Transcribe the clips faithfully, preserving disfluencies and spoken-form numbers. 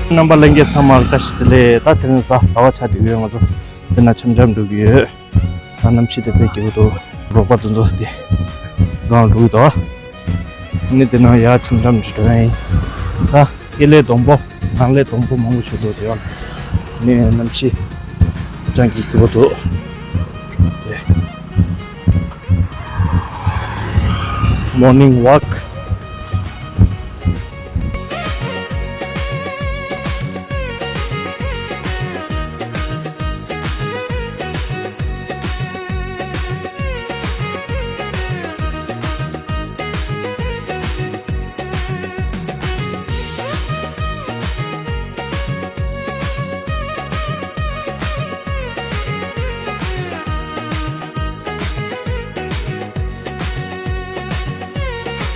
རྣམ་པ་ལྷན་རྒྱས་ཚང་མར་བཀྲ་ཤིས་བདེ་ལེགས། ད་དེ་རིང་གཟའ་ཟླ་བ་ཆགས་བསྡད་ཡོད། ང་ཚོ་འདི་ན་འཆམ་འཆམ་འགྲོ་གི་ཡོད། ད་གནམ་གཤིས་དེ་དཔེ་སྐྱིད་པོ་འདུག་རོགས་པ་དེ་ཚོ་དེ་སྒང་འགྲོ་གི་འདུག་ནི་དེ་ནང་ཡར་འཆམ་འཆམ་འགྲོ་ཡ་ཡིན། ད་དཀྱིལ་ལས་སྡོང་པོ་ནང་ལས་སྡོང་པོ་མང་པོ་ཞིག་འདུག་དེ་ཡང་ནི་གནམ་གཤིས་ཅང་གི་སྐྱིད་པོ་འདུག་དེ། Morning walk.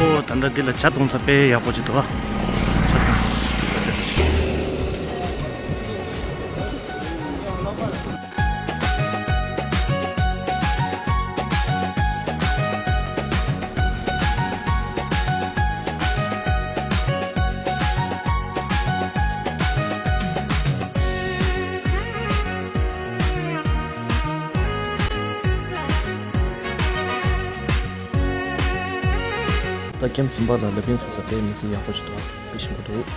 ཨོ། ད་ལྟ་འདི་ལ་ཇ་འཐུང་ས་དཔེ་ཡག་པོ་ཅིག་འདུག་ཨ། ཇ་འཐུང་ས་ཅིག་ད་ཀེམ་གསུམ་པ་ལ་ལ་ཕིང་སོང་ས་དཔེ་མི་ཚེ་ཡག་པོ་ཞིག་འདུག་དཔེ་ཞིམ་པོ་འདུག་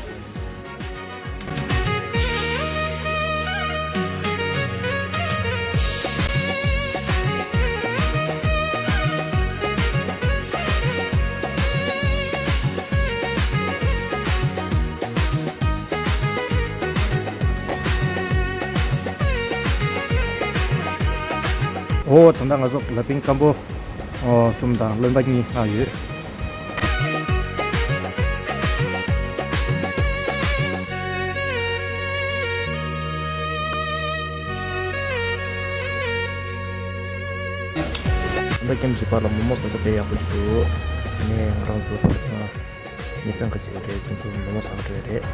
ཨོ། ད་ལྟ་ང་ཚོ་ལ་ཕིང་སྐམ་པོ་ཨོ་གསུམ་དང་རློན་པ་གཉིས་ལྷག་ཡོད། ད་ལྟ་ཀེམ་བཞི་པ་ལ་མོག་མོག་ཟ་ས་དཔེ་ཡག་པོ་ཞིག་འདུག་ངས་ང་རང་ཚོ་ཨ་མི་སེམས་ཁ་ཤས་རེད། དེ་ཚོ་མོག་མོག་ཟ་འགྲོ་ཡ་རེད།